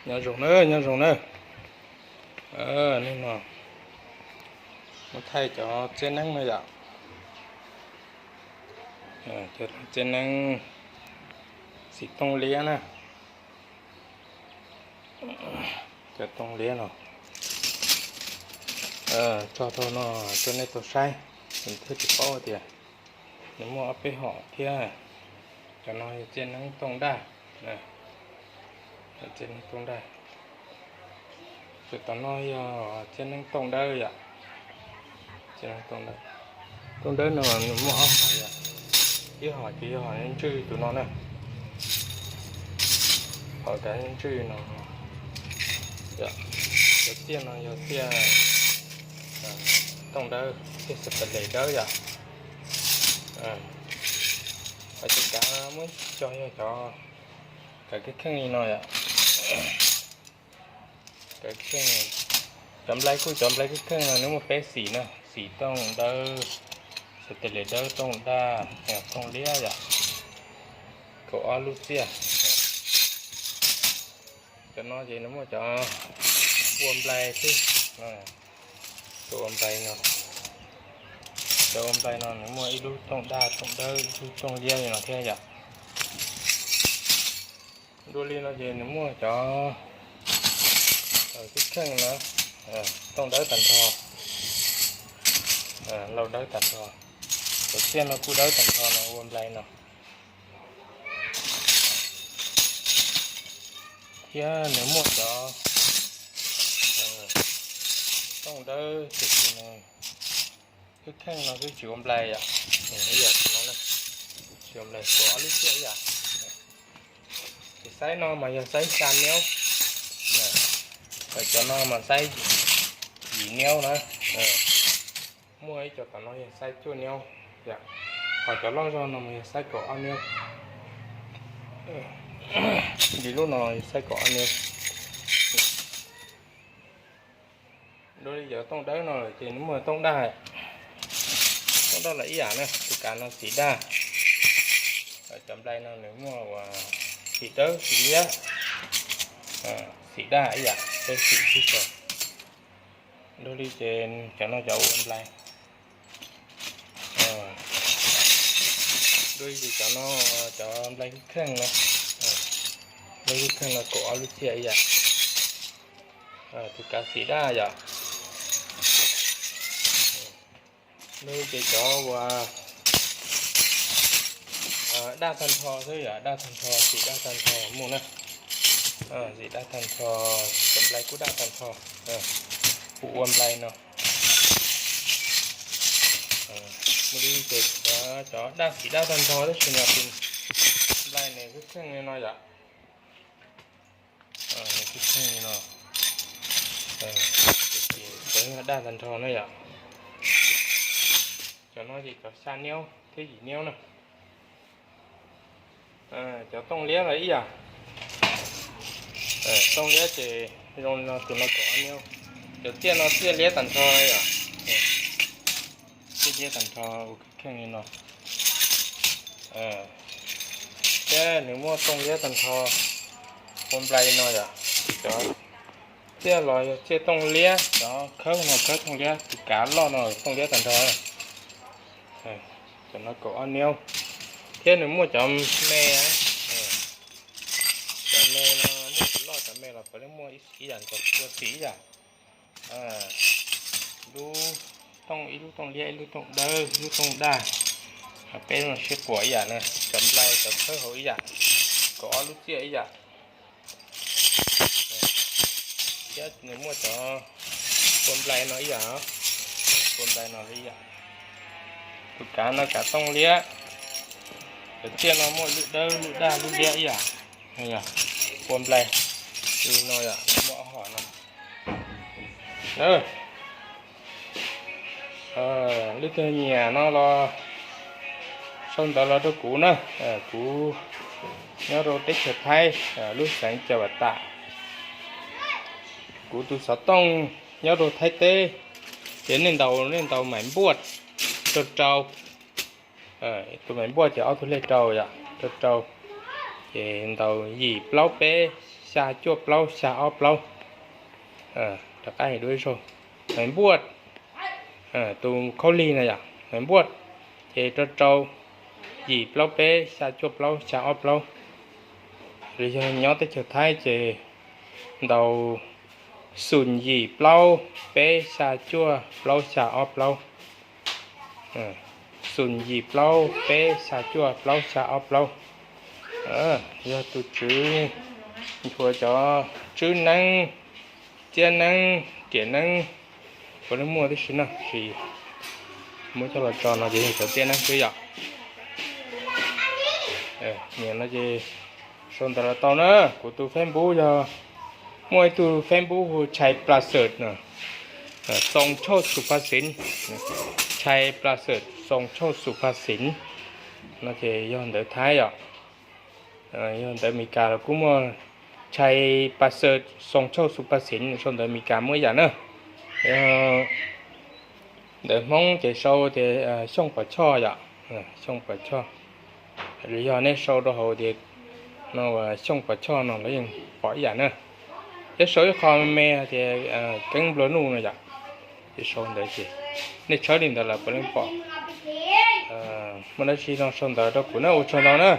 Nyob zoo nawb, nyob zoo nawb. Hnub no muab thaij cov txiab neeb no yom. Cov txiab neeb xim tooj liab na. Cov tooj liab no tso rau no rau nej tau saib, thiaj tsis paub tias nws muaj ob peb hom thiab. Cov no yog txiab neeb tooj daj, txiab neeb tooj daj. Cov tom no yog txiab neeb tooj dawb yom. Txiab neeb tooj dawb, tooj dawb no nws muaj ob hom yom. Ib hom ces yog hom ntswj tus no na, hom kav ntswj no. Cov txiaj no yog txiaj tooj dawb, txiaj xas tas les dawb yom. Hos cov kav muab cog yog cov kav kheej kheej li no yom. Kav kheej, cov nplai kuj cov nplai kheej kheej no nws muaj peb xim na, xim tooj dawb, xas tas les dawb, tooj daj, tooj liab yom. Kaum ob lub txiaj. Cov no ces nws muaj cov ua nplai xwb. Cov ua nplai no, cov ua nplai no nws muaj ib lub tooj daj tooj dawb, ib lub tooj liab li no thiab yom. Dua li no ces nws muaj cov kheej kheej na, tooj dawb tag nrho, lauj dawb tag nrho. Cov txiaj no kuj dawb tag nrho no, ua nplai no. Thiab nws muaj cov tooj dawb tiam sis nws kheej kheej no twb tsis ua nplai yom. Ib yam no tsis ua nplai, kaum ob lub xiab ib yam. Ces xaib no mas yog xaib xya niub, cov no mas xaib yim niub na. Muaj ib co tom no yog xaib cuaj niub, hos cov loj zog no mas yog xaib kaum ob niub. Li lub no yog xaib kaum ob niub. Dua li cov tooj dawb no lawm ces nws muaj tooj daj, tooj daj los ib yam na, tus kav no xim daj. Cov nplai no nws muaj uas xim dawb xim liab, xim daj ib yam, peb xim sib xyaw. Dua li ces cov no cov ua nplai. Dua li ces cov no cov nplai kheej kheej no, nplai kheej kheej no kaum ob lub xiab ib yam. Tus kav xim daj yom. Dua li ces cov uas daj tag nrho xwb yom, daj tag nrho, xim daj tag nrho muaj na. Xim daj tag nrho, cov nplai kuj daj tag nrho, kuj ua nplai no. Dua li ces cov daj xim daj tag nrho tab sis mas tus nplai nws kheej kheej li no yom. Nws kheej kheej li no, cov daj tag nrho na yom. Cov no ces cov xya niub thiab yim niub na. Cov tooj liab los ib yam, tooj liab ces zoo li no, tus no kaum ob niub. Cov txiaj no txiaj liab tag nrho na yom, txiaj liab tag nrho ua kheej kheej li no. Thiab nws muaj tooj liab tag nrho ua nplai li no yom. Cov txiaj los yog txiaj tooj liab, cov khawb no khawb tooj liab, tus kav loj no tooj liab tag nrho. Cov no kaum ob niub. Thiab nws muaj cov me, cov me no muaj cov loj cov me los puav leej muaj ib yam nkaus, ua txim ib yam. Lub tooj, ib lub tooj liab, ib lub tooj dawb, ib lub tooj daj. Peb no sib quas ib yam na, cov nplai cov khawb hauv ib yam, kaum ob lub txiaj ib yam. Thiab nws muaj cov ua nplai no ib yam, ua nplai no ib yam. Tus kav no kav tooj liab, cov txiaj no muaj lub dawb lub daj lub liab ib yam, ua nplai li no yom, muaj ob hom no. Leej twg nyiam no los sau ntawv los rau kuv na. Kuv nyob rau teb chaws Thaib, lub xeev Cam Vam Tam. Kuv tus xov tooj nyob rau Thaib teb, ces nej ntaus, nej ntaus mais npuaj rau rau, tus mais npuaj ces ob tug lej rau yom, rau rau, ces ntaus yim plaub peb xya cuaj plaub xya ob plaub. Rov qab hais dua ib zaug, npua, tus khaub lig no yom, npua, ces rau rau yim plaub peb xya cuaj plaub xya ob plaub. Los yog nyob teb chaws Thaib ces ntaus xoom yim plaub peb xya cuaj plaub xya ob plaub. Xoom yim plaub peb xya cuaj plaub xya ob plaub. Yog tus tswv nchuav cov tswb neeb, txiab neeb, riam neeb, puav leej muaj tib si na, sis muab coj los tso no ces yog cov txiab neeb xwb yom. Nyiam no ces sau ntawv los tau na. Kuv tus Facebook yog, muaj ib tug Facebook hu Tshais Plas Xwm, Xoos Tshauj Xus Phas Xiv, Tshais Plas Xwm Xoos Tshauj Xus Phas Xiv no ces yog ntawv Thaib yom. Yog ntawv Amelikas los kuj muaj Tshais Plas Xwm Xoos Tshauj Xus Phas Xiv, sau ntawv Amelikas muaj ib yam na. Ntawv Hmoob ces sau tias Xyooj Pos Tshoj yom, Xyooj Pos Tshoj. Los yog nej sau rau hauv tias no Xyooj Pos Tshoj no los yeej pom ib yam na. Thiab sau ib qho me me tias Keeb Nplua Nuj no yom, ces sau ntawd ces nej tshawb li ntawd lawm puav leej pom. Muaj dab tsi no sau ntawv rau kuv na, ua tsaug ntau na.